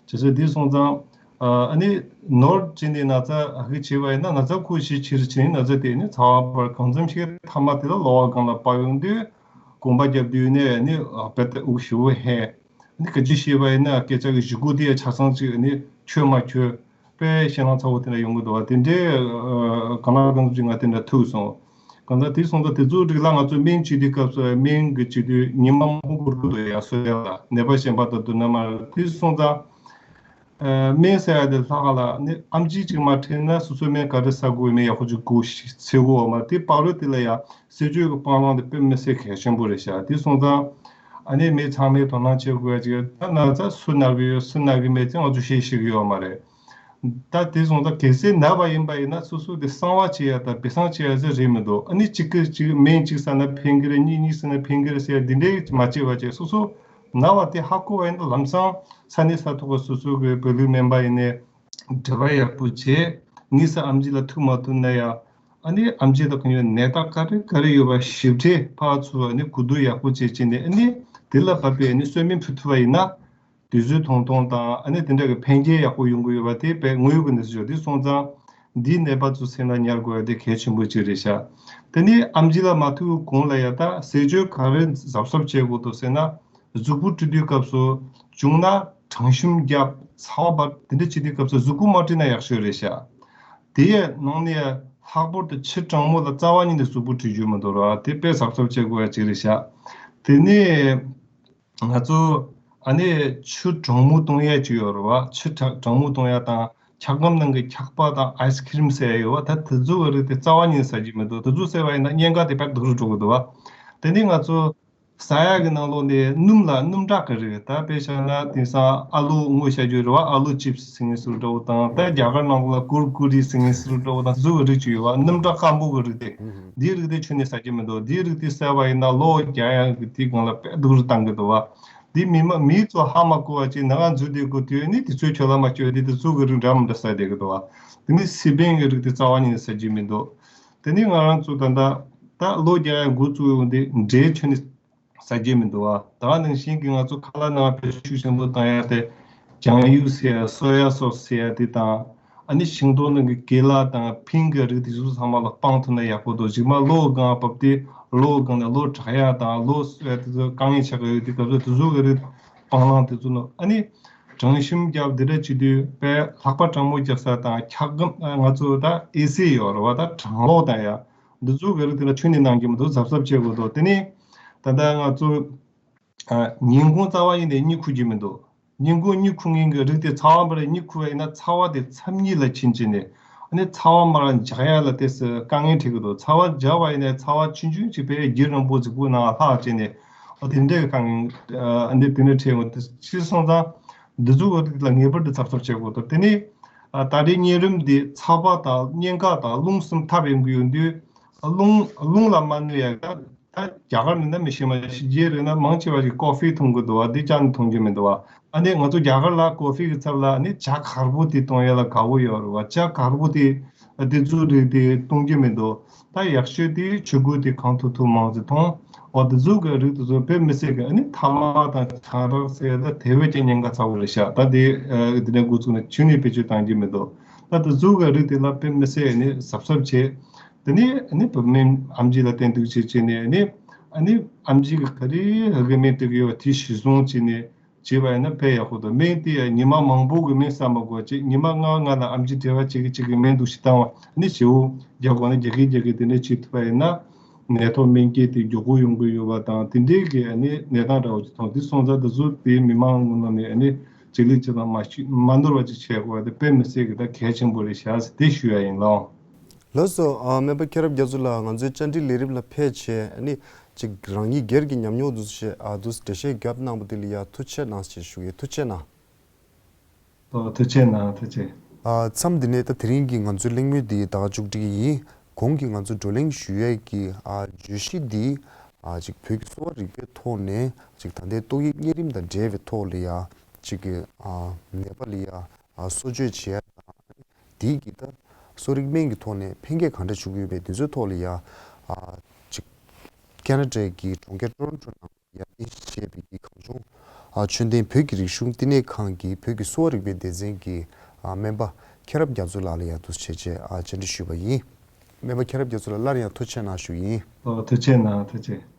བྱས་ཙང་དེ་སོང་ཙང་། ཨ་ནི་ནོར་བྱས་ནས་ན་ཚ་ཧ་གི་བྱས་པ་ཡིན་ན་ན་ཚ་ཁུག་ཤས་ཕྱིར་ཕྱིན་ན་ཚ་དེ་ནི་ཚ་བ་འཕར་གང་འཚམ་ཞིག་ཐ་མ་དེ་ལ་གློ་བ་སྒང་ལ་སྤར་ཡོང་དུས་གོམ་པ་རྒྱབ་དུས་ནས་ནི་དཔེ་ལྟ་དབུགས་ཞེ་པོ་ཧལ། ནི་ག་ཅི་བཤད་པ་ཡིན་ན་སྐད་ཆ་གི་གཞུག་གུ་དེ་ཆ་ཚང་ཅིག་ནི་ཆོད་མ་ཆོད་དཔེ་ཞེད་སྣང་ཚ་བོ་དེ་འདྲ་ཡོང་གི་འདུག་བ། དེ་འདྲའི་གང་ལ་གང་འཚམ་ཅིག་ང་དེ་འདྲ་ཐུག་སོང་། གང་ལྟར་དེ་སོང་ཙང་དེ་ཚོའི་རིགས་ལ་ང་ཚོ་སྨན་བཅོས་དུས་སྐབས་སུ་སྨན་གྱི་བཅོས་དུས་ཉི་མ་མང་པོ་འགོར་གི་འདུག་ཡ། སོ་ཡ་ལ་ནད་པ་གཞན་པ་དང་བསྡུར་ན་མ་རེད། དེ་སོང་ཙང་། ཨ། སྨན་ཟེར་ཡ་དེ་ལྷག་ལ་ནི་ཨེམ་ཆི་གཅིག་མ་འཕྲད་ན་སོ་སོའི་སྨན་ག་རེ་ཟ་དགོས་མེད་ཡག་པོ་ཅིག་གོ་ཤེས་དགོས་བ་མ་རེད། དེ་བར་དུ་དེ་ལ་ཡ་ཟས་སྤྱོད་ཀྱི་སྤང་བླང་དེ་དཔེ་མི་སྲིད་གལ་ཆེན་པོ་རེད་ཤག་དེ་སོང་ཙང་ཨ་ནི་མི་ཚང་མས་དོ་སྣང་བྱེད་དགོས་ཡ་ཅིག་ད་ན་ཚ་སུ་ན་གི་ཡོད་སུ་ན་གི་མེད་ཅེས་ང་ཚོས་ཤེས་ཤེས་ཀྱི་ཡོད་མ་རེད། ད་དེ་སོང་ཙང་གལ་སྲིད་ན་བ་ཡིན་པ་ཡིན་ན་སོ་སོ་དེ་གསང་བ་བྱེད་ཡ་དང་སྦས་གསང་བྱེད་ཡ་ཟེར་རེད་མི་འདུག་ཨ་ནི་གཅིག་གིས་གཅིག་སྨན་གཅིག་ཟ་ན་ཕན་གི་རེད། གཉིས་གཉིས་ཟ་ན་ཕན་གི་རེད་ཟེར་ཡ་འདི་འདྲའི་མ་བྱེད་པ་བྱས་སོ་སོ་ན་བ་དེ་ཧ་གོ་བ་ཡིན་ན་ལམ་སང་ས་གནས་ས་ཐོག་གི་སོ་སོ་གི་བོད་ལུགས་སྨན་པ་ཡིན་ནའི་འབྲེལ་བ་ཡག་པོ་བྱས། དངོས་སུ་ཨེམ་ཆི་ལ་ཐུག་མ་ཐུབ་ན་ཡང་ཨ་ནི་ཨེམ་ཆི་དང་གང་ཡོད་ནད་རྟགས་ག་རེ་ག་རེ་ཡོད་པ་ཞིབ་ཕྲ་ཕར་ཚུར་ཨ་ནི་གོ་བསྡུར་ཡག་པོ་བྱས་བྱས་ནས་ཨ་ནི་དེ་ལ་བབས་པའི་ཨ་ནི་གསོལ་སྨན་ཕུལ་ཐུབ་པ་ཡིན་ན། དུས་ཚོད་ཐུང་ཐུང་དང་ཨ་ནི་དེ་འདྲ་གི་ཕན་སྐྱེད་ཡག་པོ་ཡོང་གི་ཡོད་པ་དེ་དཔེ་དངོས་ཡོད་ཀྱི་གནས་ཚུལ་ཡོད། དེ་སོང་ཙང་འདིའི་ནད་པ་ཚོ་སེམས་ལ་ཉར་དགོས་ཡ་དེ་གལ་ཆེན་པོ་ཅིག་རེད་ཤག་དེ་ནས་ཨེམ་ཆི་ལ་མ་ཐུག་གོང་ལ་ཡ་ད་ཟས་སྤྱོད་ག་རེ་གཟབ་གཟབ་བྱེད་དགོས་འདུག་ཟེར་ན། གཟུགས་པོ་བཀྲུ་དུས་སྐབས་སུ་བྱུང་ན་གྲང་ཤུམ་རྒྱབ་ཚ་བ་འབར་དེ་འདྲ་བྱེད་དུས་སྐབས་སུ་གཟུགས་པོ་མ་བཀྲུས་ན་ཡག་ཤོས་རེད་ཤག་དེ་ཡི་ནང་ནས་ལྷག་པར་དུ་ཆུ་གྲང་མོ་ལ་རྩ་བ་ཉིད་ནས་གཟུགས་པོ་བཀྲུ་རྒྱུ་མི་འདུག་ར། དེ་དཔེ་གཟབ་གཟབ་བྱེད་དགོས་ཡ་ཅིག་རེད་ཤག་དེ་ནས། ང་ཚོ་ཨ་ནི་ཆུ་གྲང་མོ་བཏུང་ཡས་ཅིག་ཡོད་རེད་བ། ཆུ་གྲང་གྲང་མོ་བཏུང་ཡས་དང་འཁྱག་སྒམ་ནང་གི་འཁྱག་པ་དང་ཨའི་སི་ཁི་རིམ་ཟེར་ཡས་ཡོད་བ། ད་དེ་ཚོ་གི་རིགས་དེ་རྩ་བ་ཉིད་ཟ་རྒྱུ་མི་འདུག་དེ་ཚོ་ཟས་པ་ཡིན་ན་གཉན་ཁ་དེ་དཔེ་སྡུག་རུ་འགྲོ་གི་འདུག་བ། དེ་ནས་ང་ཚོ་ཟ་ཡས་ཀྱི་ནང་ལོགས་ནས་སྣུམ་ལ་སྣུམ་དྲག་གི་རིགས། ད་དཔེ་བཞག་ན་དེང་སང་ཨ་ལུ་དངོས་བཤད་རྒྱུ་རེད་བ། ཨ་ལུ་ཅིབ་སི་ཟེར་མཁན་ཟེར་འདྲ་བོ་དང་། ད་རྒྱ་གར་ནང་ལོགས་ལ་ཀུར་ཀུ་རེ་ཟེར་མཁན་ཟེར་འདྲ་བོ་དང་དེ་ཚོ་གི་རིགས་ཅིག་ཡོད་བ། སྣུམ་དྲག་སྐམ་པོ་གི་རིགས་དེ། འདིའི་རིགས་དེ་ཁྱོན་ནས་ཟ་རྒྱུ་མི་འདུག་འདིའི་རིགས་དེ་ཟས་པ་ཡིན་ན་གློ་རྒྱག་ཡག་གི་དེའི་སྒང་ལ་དཔེ་སྡུག་རུ་བཏང་གི་འདུག་བ། འདི་མི་མ་མིའི་ཚོ་ཧ་མ་གོ་བ་ཅིག་ནང་འཛུལ་བསྡད་དགོས་དུས་ནི་དེ་ཚོའི་ཁྱོད་ལ་མ་སྐྱོ་དེ་དེ་ཚོ་གི་རིགས་འདྲ་མི་འདྲ་ཟ་བསྡད་གི་འདུག་བ། དེ་ནི་སི་པན་གི་རིགས་དེ་རྩ་བ་ཉིད་ནས་ཟ་རྒྱུ་མི་འདུག་དེ་ནི་ང་རང་ཚོ་ད་ལྟ་ད་གློ་རྒྱག་ཡག་འགོ་བཙུགས་ཡོང་དེ་འབྲས་ཁྱོན་ནས་ཟ་རྒྱུ་མི་འདུག་བ། ད་ག་ནང་བཞིན་གྱི་ང་ཚོ་ཁ་ལག་ནང་བེད་སྤྱོད་ཤུགས་ཆེན་པོ་བཏང་ཡ་དེ་ལྗང་གཡུ་ཟེར་ཡ་སོ་ཡ་སོ་སི་ཟེར་ཡ་དེ་དང་། ཨ་ནི་ཤིང་ཏོག་ནང་གི་ཀེ་ལ་དང་ཕིང་གི་རིགས་དེ་ཚོ་ཚང་མ་ལ་སྤང་ཐུབ་ན་ཡག་པོ་འདུག་གཞུག་མ་གློ་སྒང་བབས་ཏེ་གློ་སྒང་ནས་གློ་དྲག་ཡ་དང་གློ་གསོད་ཡ་དེ་ཚོ་དཀའ་ངལ་ཆགས་ཀྱི་ཡོད་དུས་སྐབས་སུ་དེ་ཚོ་གི་རིགས་སྤང་བླང་དེ་ཚོ་ནང་ཨ་ནི་གྲང་ཤུམ་རྒྱབ་འདི་འདྲ་བྱེད་དུས་དཔེ་ལྷགས་པ་གྲང་མོ་རྒྱག་ས་དང་འཁྱག་སྒམ་ང་ཚོ་ད་ཨེ་སི་ཡོད་རེད་བ། ད་གྲང་གློག་དང་ཡ་འདི་ཚོ་གི་རིགས་དེ་ལ་ཁྱོན་ནས་གནང་གི་མི་འདུག་གཟབ་གཟབ་བྱེད་དགོས་འདུག་དེ་ནི་ད་ལྟ་ང་ཚོ། ཨ། ཉིན་གུང་རྩ་བ་ཉིད་ནས་གཉིད་ཁུག་རྒྱུ་མི་འདུག་ཉིན་གུང་གཉིད་ཁུག་མཁན་གྱི་རིགས་དེ་ཚ་བ་འབར་གཉིད་ཁུག་པ་ཡིན་ན་ཚ་བ་དེ་མཚམས་གཉིས་ལ་ཕྱིན་བྱས་ནས། ཨ་ནི་ཚ་བ་མར་འཇགས་ཡ་ལ་དེ་སུ་དཀའ་ངལ་འཕྲད་ཀྱི་འདུག་ཚ་བ་འཇགས་པ་ཡིན་ན་ཚ་བ་ཆུང་ཆུང་ཅིག་དཔེ་རྒྱུན་རིང་པོ་གཟུགས་པོའི་ནང་ལྷག་བྱས་ནས། ཨ། དེ་འདྲའི་དཀའ་ངལ་ཨ་ནི་དེ་འདྲ་འཕྲད་འོང་དུས་ཕྱིར་སོང་ཙང་འདི་ཚོ་གི་རིགས་ལ་ངེས་པར་དུ་གཟབ་གཟབ་བྱེད་དགོས་འདུག་དེ་ནི། ཨ། ད་རེས་གཉན་རིམས་འདི་ཚ་བ་དང་གཉན་ཁ་དང་རླུང་གསུམ་འཐབ་ཡོང་གི་ཡོད་དུས། རླུང་རླུང་ལ་མ་གནོད་ཡ་ད། ད་རྒྱ་གར་ནས་ན་མི་ཤེས་མ་ཤེས་རྗེས་རེད་ན་མང་ཆེ་བ་ཞིག་ཀོ་ཧྥི་འཐུང་གི་འདུག་བ། འདི་ཅང་འཐུང་རྒྱུ་མི་འདུག་བ། ཨ་ནི་ང་ཚོ་རྒྱ་གར་ལ་ཀོ་ཧྥི་གི་ཚབ་ལ་ཨ་ནི་ཇ་གར་པོ་དེ་གཏོང་ཡ་ལ་དགའ་བོ་ཡོད་རེད་བ། ཇ་གར་པོ་དེ་དེ་ཚོའི་རིགས་དེ་གཏོང་རྒྱུ་མི་འདུག་ད་ཡག་ཤོས་དེ་ཆུ་ཁོལ་དེ་གང་ཐུབ་ཐུབ་མང་ཙམ་འཐུང་། འོ་དེ་ཚོ་གི་རིགས་དེ་ཚོ་དཔེ་མི་སྲིད་གི་ཨ་ནི་ཐ་མག་དང་ཆང་རག་ཟེར་ཡ་ད་དེ་བས་ཀྱང་ཉེན་ཁ་ཚ་བོ་རེད་ཤག་ད་དེ་དེ་ནས་འགོ་བཙུགས་ནས་ཆུ་ནས་བེད་སྤྱོད་གཏང་རྒྱུ་མི་འདུག་ད་དེ་ཚོ་གི་རིགས་དེ་ལ་དཔེ་མི་སྲིད་ཨ་ནི་གཟབ་གཟབ་བྱེད། དེ་ནས་ཨ་ནི་བུད་མེད་ཨེམ་ཆི་ལ་བསྟེན་གཏུགས་བྱེད་བྱས་ནས་ཨ་ནི་ཨ་ནི་ཨེམ་ཆི་གི་ག་རེ་ཧ་གི་སྨན་སྟེར་གི་ཡོད་པ་དེ་གཞིར་བཟུང་བྱས་ནས་བྱས་པ་ཡིན་ན་དཔེ་ཡག་པོ་འདུག་སྨན་དེ་ཡང་ཉི་མ་མང་པོ་གི་སྨན་ཟ་མ་དགོས་ཅིག་ཉི་མ་ལྔ་ལྔ་ལ་ཨེམ་ཆི་འབྲེལ་བ་བྱེད་ཀྱི་བྱེད་ཀྱི་སྨན་འདུག་ཞིག་བཏང་བ་ནི་ཞེ་པོ་རྒྱག་དགོས་ན་རྒྱག་གི་རྒྱག་གི་དེ་འདྲ་བྱེད་ཐུབ་པ་ཡིན་ན་ནད་ཐོག་སྨན་སྐྱེད་དེ་མགྱོགས་པོ་ཡོང་གི་ཡོད་པ་དང་དེ་འདྲའི་གི་ཨ་ནི་གནས་སྟངས་འདྲ་བོ་ཅིག་མཐོང་དེ་སོང་ཙང་དེ་ཚོ་དེ་མི་མང་ནང་ནས་ཨ་ནི་ཅིག་ལས་ཅིག་དང་མ་ཤི་མ་ནོར་བ་ཅིག་བྱེད་དགོས་པ་དེ་དཔེ་མི་སྲིད་གི་ད་གལ་ཆེན་པོ་རེད་ཤག་ཟེར་དེ་ཞུ་ཡ་ཡིན་ལགས། ལགས་སོ། ཨ། སྨན་པ་མཁྱེན་རབ་རྒྱ་མཚོ་ལགས། ང་ཚོའི་བཅར་འདྲི་ལས་རིམ་ལ་ཕེབས་བྱས་ནི་ཅིག་རང་ཉིད་སྒེར་གྱི་ཉམས་མྱོང་འདུག་སེ་ཨ་འདུག་འགྲེལ་བཤད་བརྒྱབ་གནང་བ་དེ་ལ་ཡ་ཐུགས་རྗེ་གནང་ཞེས་ཞུ་གི། ཐུགས་རྗེ་གནང་། ཨོ། ཐུགས་རྗེ་གནང་། ཐུགས་རྗེ། ཨ། མཚམས་འདི་ནས་ད་དེ་རིང་གི་ང་ཚོའི་གླེང་མོལ་འདི་ད་ག་མཇུག་སྒྲིལ་གྱི་ཡིན། གོང་གི་ང་ཚོ་བགྲོ་གླེང་ཞུ་ཡས་ཀྱི་ཨ་བརྗོད་གཞི་འདི་ཨ་ཅིག་བོད་ཀྱི་གསོ་བ་རིག་པའི་ཐོག་ནས་ཅིག་ད་ལྟའི་ཏོག་དབྱིབས་གཉན་རིམས་དང་འབྲེལ་བའི་ཐོག་ལ་ཡ་ཅིག་གི་ཨ་ནད་པ་ལ་ཡ་ཨ་གསོ་བཅོས་བྱེད་ཡ་དང་། དེའི་གི་ད་གསོ་རིག་སྨན་གྱི་ཐོག་ནས་ཕན་ཁེ་ག་འདྲ་བྱུང་གི་ཡོད་པའི་དེ་ཚོའི་ཐོག་ལ་ཡ་ཨ་ཅིག་ཁེ་ན་ཌའི་གི་གྲོང་ཁྱེར་ཊོ་རོན་ཊོ་ནང་ཡར་སྣེ་ཞེས་པའི་གི་གངས་ལྗོངས་ཨ་ཆོས་ལྡན་བོད་ཀྱི་རིག་གཞུང་བསྟི་གནས་ཁང་གི་བོད་ཀྱི་གསོ་བ་རིག་པའི་སྡེ་ཚན་གྱི་ཨ་སྨན་པ་མཁྱེན་རབ་རྒྱ་མཚོ་ལགས་ལ་ཡང་འདུག་སེ་བྱས་བྱས་ཨ་བཅར་འདྲི་ཞུས་པ་ཡིན། སྨན་པ་མཁྱེན་རབ་རྒྱ་མཚོ་ལགས་སླར་ཡང་ཐུགས་རྗེ་གནང་ཞུ་ཡིན། ཨོ། ཐུགས་རྗེ་གནང་། ཐུགས་རྗེ།